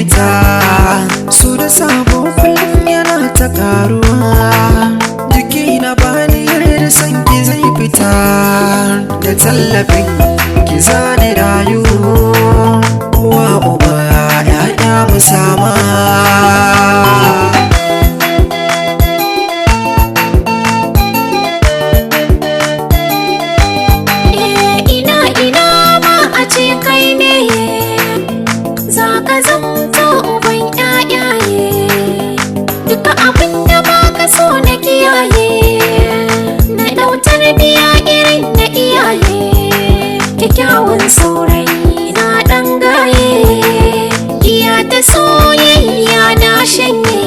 fita. Su da sabo kullum yana ta karuwa. Jiki na bani yarda san ki zai fita. Da tallafin ki zani rayu. Uwa uba ya'ya mu sama. Ina ina ma a ce kai ne za ka zamto uban ƴaƴaye. Duka abin da baka so na kiyaye, na ɗau tarbiya irin na iyaye. Kyakkyawan saurayi na ɗan gaye, iya ta soyayya na shanye.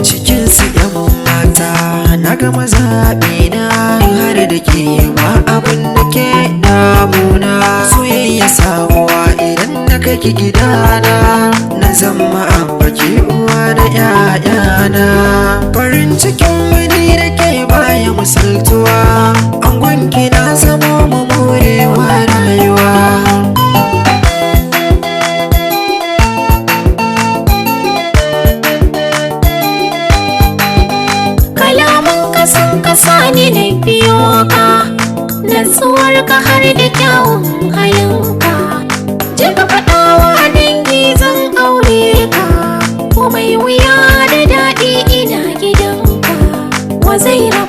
Cikin su yan mata na gama zaɓi na, har da ke ba abin da ke damuna. Soyayya sabuwa idan na kai ki gidana, na zama abaki uwa da ƴaƴana. Farin cikin wani da ke baya misaltuwa, angon ki na zama mu morewa rayuwa. Kalaman ka sun kasa ni na biyo ka, natsuwar ka har da kyawun halinka. Je ka faɗawa dangi zan aure ka, komai wuya da daɗi ina gidanka. Wa zai raba